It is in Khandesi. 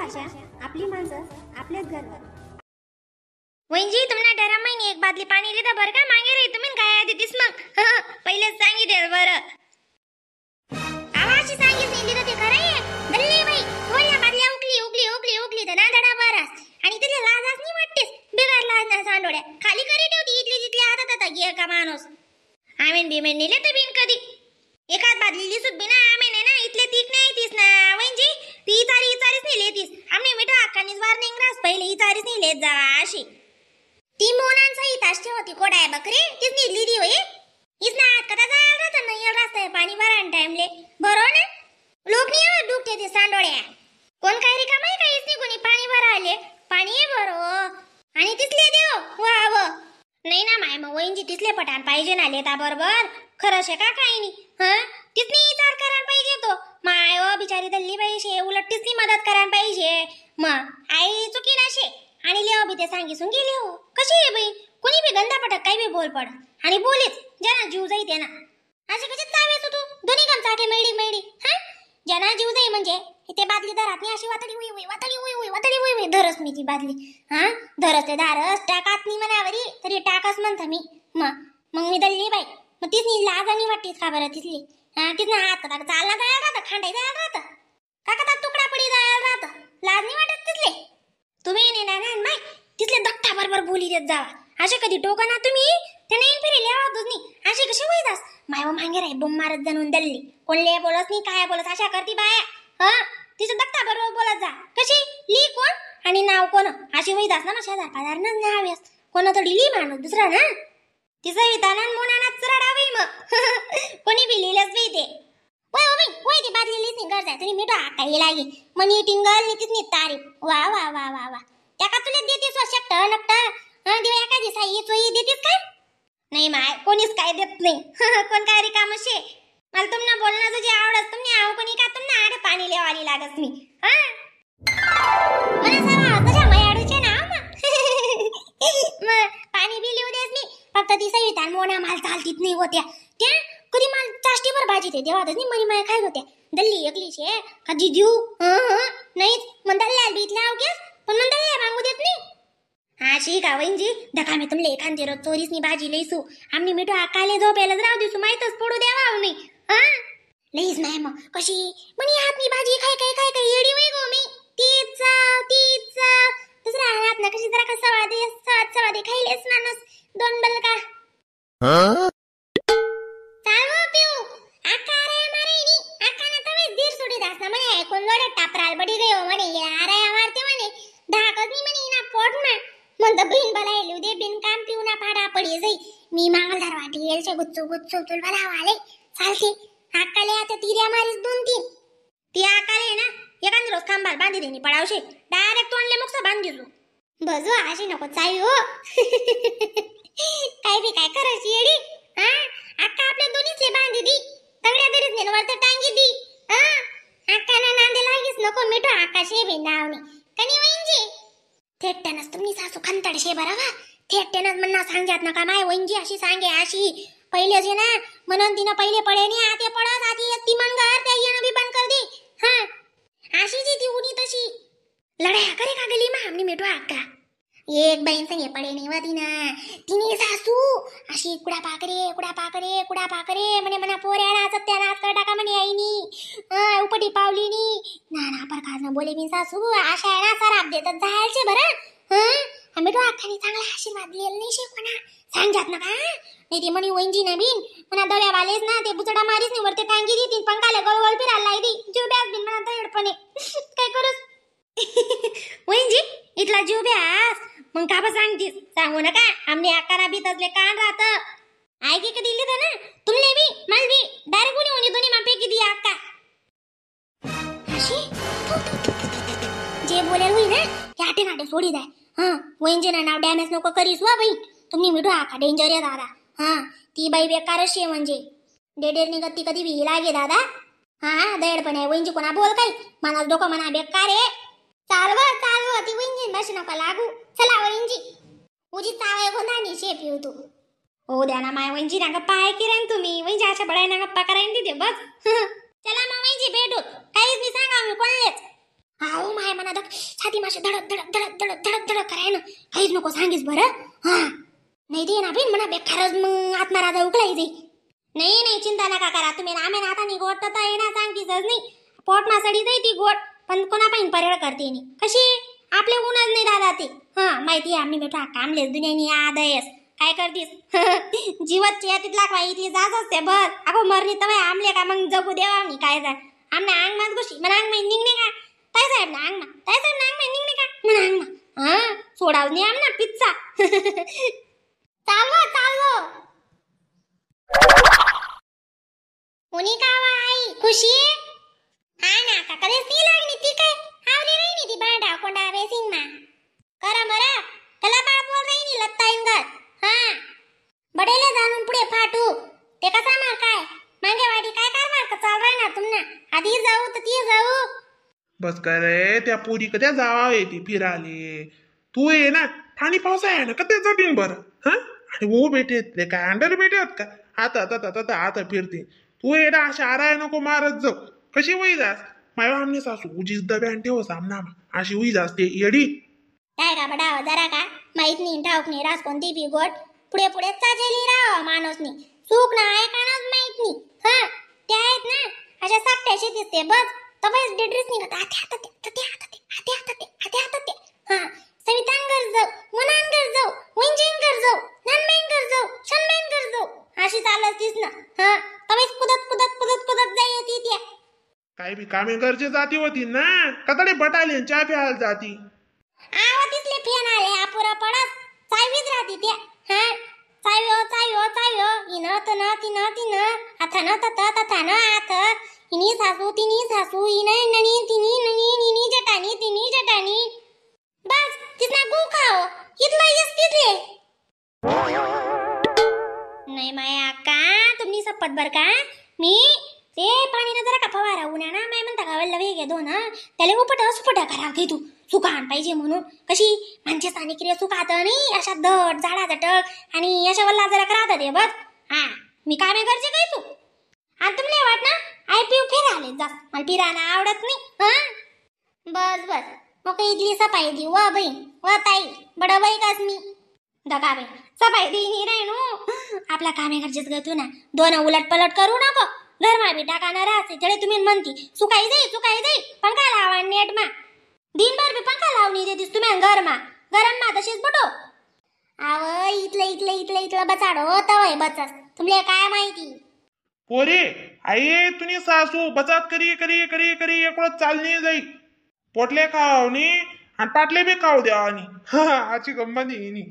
भाषा, आपली माणसं, आपलेच घरवर. वैंजी तुम्हाला डरा महिने एक बादली पाणी लिहिलं बरं का, मागे रे तुम्ही काय देतीस मग पहिलेच सांगितलं बरं. आवाशी सांगितलं लिहिलं ते खरं आहे. दल्ली बाई थोड्या बादल्या उकली उकली उकली उकली तर ना धडा बरास आणि तिथे लाजाच नाही वाटतेस, बिगर लाज ना सांडोड्या खाली करी ठेवती इथली तिथली हातात आता घे का माणूस. आमेन बिमेन नेले तर बिन कधी एकाच बादली लिसूत बिना आमेन आहे ना इथले तीक नाही तीस ना वैंजी ती इचारी इचारीच नाही लेतीस. आमने मिठा अक्कानीच वार्निंग रास पहिले इचारीच नाही लेत जावा अशी ती मोनांचा इताश होती कोडाय बकरी तीच निघली दी होई इस ना हात कदा जायला राहतं नाही रास्ता पाणी भरान टाइमले बरो ना लोक नाही आवत डुकते ते सांडोळ्या कोण काय रिकाम आहे काहीच नाही कोणी पाणी भराले पाणी आहे बरो आणि तिथले देव वा व नाही ना माय मग वहींची तिथले पटान पाहिजे ना लेता बरोबर खरं शे का काही नाही. हा तिथनी विचार करायला पाहिजे तो माय व बिचारी दल्ली पाहिजे उलट तिथली मदत करायला पाहिजे मग आई चुकी ना शे आणि लेव बी ते सांगिसून गेले हो कशी आहे बाई कोणी बी गंदा पटक काही बी बोल पड आणि बोलीच ज्यांना जीव जाई त्यांना असे कसे चावेच तू दोन्ही गम चाटे मेडी मेडी. हा ज्यांना जीव जाई म्हणजे ते बादली धरात नाही अशी वातडी उई उई वातडी उई उई वातडी उई उई धरस मी ती बादली. हा धरस ते धारस टाकात नाही मनावरी तरी टाकाच म्हणता मी मग मग मी दल्ली बाई मग तीच नाही लाज आणि वाटतीच का बरं तिथली. हा तिथं हात कदा चालला जायला राहतं खांडाई जायला राहतं काका तुकडा पडी जायला राहतं लाज नाही वाटत तिथले. तुम्ही नाही ना माय तिथले दत्ता बरोबर बोली देत जावा असे कधी टोका ना तुम्ही ते नाही फिरे लेवा नाही असे कसे होईदास माय मांगे राही बोंब मारत जाणून दल्ली कोणले बोलत नाही काय बोलत अशा करती बाया. हा तिचं दत्ता बरोबर बोलत जा कशी ली कोण आणि नाव कोण अशी होईदास ना मग शेजार पाजार ना न्यावेस कोणा तरी ली माणूस दुसरा ना तिचा विताना मोनाना चरडावी मग कोणी बी लिहिलंच बी ते वय ओ बाई वय ती बादली लिहिच नाही गरज आहे तरी मिठो आकाई लागी मनी टिंगल नी तिथनी तारीफ वा वा वा वा वा त्या का तुला देतीस वा शकट नकट हा देव एखादी साई चोई देतीस काय नाही माय कोणीच काय देत नाही कोण काय रिकाम शे मला तुमना बोलण्याचं जे आवडत तुमने आव कोणी का तुमना आड पाणी लेवाली लागस मी. हा मला सारा तशा मयाडूचे ना मग पाणी बी लिहू देस मी फक्त ती सविता मोना माल चालतीत नाही होत्या त्या कधी माल चाष्टीवर भाजी ते देवातच नाही मनी माया खायत होत्या दल्ली एकली शे का जिजू नाहीच मग दल्ल्या बीत लाव केस पण मग दल्ल्या मागू देत नाही. हा शी का वहींजी धका मी तुमले एखादी रोज चोरीसनी भाजी लईसू आम्ही मिठो आकाले झोपेलाच राहू दिसू माहीतच पडू द्यावा नाही. हा लईच नाही मग कशी म्हणी हातनी भाजी खाय खाय खाय खाय येडी वय गो मी तीच तीच दुसरा हात ना कशी जरा कसा वादे सात सवादे खाईलेस माणूस दोन बलका चालव पिऊ आका रे मारेनी आका ना तवे दीर सोडी दास ना म्हणे ऐकून लोडे टापराल बडी गयो म्हणे आरे मारते म्हणे धाकच नाही म्हणे ना पोट ना म्हणतं बिन बलायलू दे बिन काम पिऊ ना पाडा पडी जाई मी मांगलधार वाटी येलचे गुच्चू गुच्चू तुल बला वाले चालते आकाले आता तिऱ्या मारीस दोन तीन ती आकाले ना एखाद रोज खांबाल बांधी देणी पडावशे डायरेक्ट तोंडले मुकसा बांधी दिसू बजो अशी नको चाई हो काय बी काय करायची येडी. हा अक्का आपल्या दोन्हीचले बांधी दी तगड्या दरीच नेन वरत टांगी दी. हा अक्का ना नांदे लागीच नको मिठो आकाशे बी नावनी कनी वहिंजी थेटनच तुम्ही सासू खंतड शे बरं वा थेटनच म्हणा सांगजात नका माय वहिंजी अशी सांगे अशी पहिले जे ना म्हणून तिनं पहिले पडे नाही आते पडत आती ती मनगर त्या येणं बी बंद कर दे. हा अशी जी ती उनी तशी लढाया करे का गेली मा आमनी मिठो अक्का एक बहीण संगे पडे नाही वा तिनं तिने सासू अशी कुडा पाकरे कुडा पाकरे कुडा पाकरे म्हणे म्हणा पोऱ्या सत्यानाश कर टाका म्हणे आईनी उपटी पावलीनी नाना प्रकारनं बोले मी सासू अशा आहे ना सराप देतात जायचे बरं. हं आम्ही तो अख्खाने चांगला आशीर्वाद दिलेला नाही शिकवना सांगजात ना का नाही ती म्हणे वंजी ना बिन म्हणा दव्या वालेच ना ते बुचडा मारीच नाही वरते टांगी देतील पंखाला गळगळ फिरायला दी जीव ब्यास बिन म्हणा दडपणे काय करूस वंजी इथला जीव ब्यास मग का सांगतीस सांगू नका आमने अक्काना बी तसले कान राहत ऐकी कधी दिली ना तुमले बी मला बी डायरेक्ट कोणी होणी दोन्ही मापे किती अक्का अशी जे बोलेल होई ना ते आटे नाटे सोडी जाय. हा वहिंजे ना नाव डॅमेज नको करीस वा बाई तुम्ही मिठू आका डेंजर आहे दादा. हा ती बाई बेकारच शे म्हणजे डेडेर निघत ती कधी बी लागे दादा. हा दयड पण आहे वहिंजी कोणा बोल काही मला डोकं म्हणा बेकार आहे चालव चालव ती वहिंजी बस नका लागू चला वहिंजी उजी चावय गोंधानी शे पिऊ तू हो द्या ना माय वहिंजी ना गप्पा आहे की रे तुम्ही वहिंजी अशा बडाय ना गप्पा करायन तिथे बस चला मग वहिंजी भेटू काहीच नाही सांगा मी कोणलेच. आओ माय मना छाती माशे धडक धडक धडक धडक धडक धडक कराय ना काहीच नको सांगीस बरं. हा नाही दे ना बिन म्हणा बेकारच मग आत्मा राजा उकळाई जाई. नाही नाही चिंता नका करा तुम्ही, आम्ही आता नाही गोट तर येणार सांगतीच नाही, पोट मासडी जाई ती गोट, पण कोणा पाहिन परेड करते नाही कशी आपले ऊनच नाही दादा ते. हा माहिती आहे आम्ही बेटा कामलेस दुनियानी आदयस काय करतीस जीवत तिथला काय इथली जात असते बस. अगो मरणी तर आमले का मग जगू देवा मी काय जा आमना अंग मात गोशी मला अंग माई निघणे का ताई साहेब ना अंग मा ताई साहेब ना अंग माई निघणे का मला अंग मा हा सोडाव नाही आमना पिच्चा. चालव चालव कोणी का आई खुशी हा ना का कधीच ती लागली ती काय हावली नाही ती भांडा कोंडा बेसिंग मा करा मरा त्याला बाळ बोल रही लत्ता इंगत. हा बडेले जाणून पुढे फाटू ते कसा मार काय मागे वाडी काय कारभार का चाल राही ना तुमना आधी जाऊ तर ती जाऊ. बस काय रे त्या पोरी कद्या जावा येते फिराले तू ये ना पाणी पावसा आहे ना कधी जातीन बरं. हा आणि ओ बेटे ते काय अंडर बेटे का आता आता आता आता फिरते तू ये ना अशा आराय नको मारत जाऊ कशी होई जास माय आमने सासू उजीच डब्यान ठेव सामना अशी होई जास ते येडी काय का बडाव जरा का माहित नाही ठाऊक नाही रास कोणती बी गोट पुढे पुढे चाजेली राव माणूसनी सुख ना ऐकानाच माहित नाही. हा ते आहेत ना अशा साकट्याशी दिसते बस तबेच डिड्रीस निघत आते हातात ते ते हातात ते आते हातात ते आते हातात ते. हा सवितांगर जाऊ मुनांगर जाऊ विंजिंगर जाऊ ननमेंगर जाऊ शनमेंगर जाऊ अशी चालत तीस ना. हा तबेच कुदत कुदत कुदत कुदत जाई येते त्या काय बी कामे गरजे जाती होती ना कतडे बटाले चहा प्यायला जाती आव तिथले फेन आले अपुरा पडत चावीच राहती त्या. हा चाव्यो चाव्यो चाव्यो इन तन तिन तिन अथन तत तथन आथ इनी सासू तिनी सासू इन ननी तिनी ननी निनी जटानी तिनी जटानी बस तिथना गु खाओ इथलं येस तिथले नाही माया का तुम्ही सपत बर का मी ते पाणी ना जरा का फवारा उन्हा ना माय म्हणता का वल्ल वेगे दोन त्याला उपट सुपट करा घे तू सुकान पाहिजे म्हणून कशी माणसे स्थानिक क्रिया सुकात नाही अशा धड झाडा टक आणि अशा वल्ला जरा करात ते बस. हा मी कामे गरजे काय तू आणि तुमले वाट ना I पिऊ फिराले जा मला फिरायला आवडत नाही. हा बस बस मग इथली सफाई दी वा बहीण वा ताई बडं बाई कास मी दगा बाई सफाई दी नाही रे नो आपला कामे गरजेच ग तू ना दोन उलट पलट करू नको घरमा बी टाका राहते तेळे तुम्ही म्हणती सुकाई जाई सुकाई जाई पंखा लावा नेट मा दिनभर बी पंखा लावणी देतीस तुम्ही घरमा गरम मा तशीच बटो आव इथलं इथलं इथलं इथलं बचाडो तवय बचस तुमले काय माहिती पोरे आई तुम्ही सासू बचात करी करी करी करी एकवळ चालणी जाई पोटले खावणी आणि पाटले बी खाऊ द्या आणि हा आची गंमत येईनी.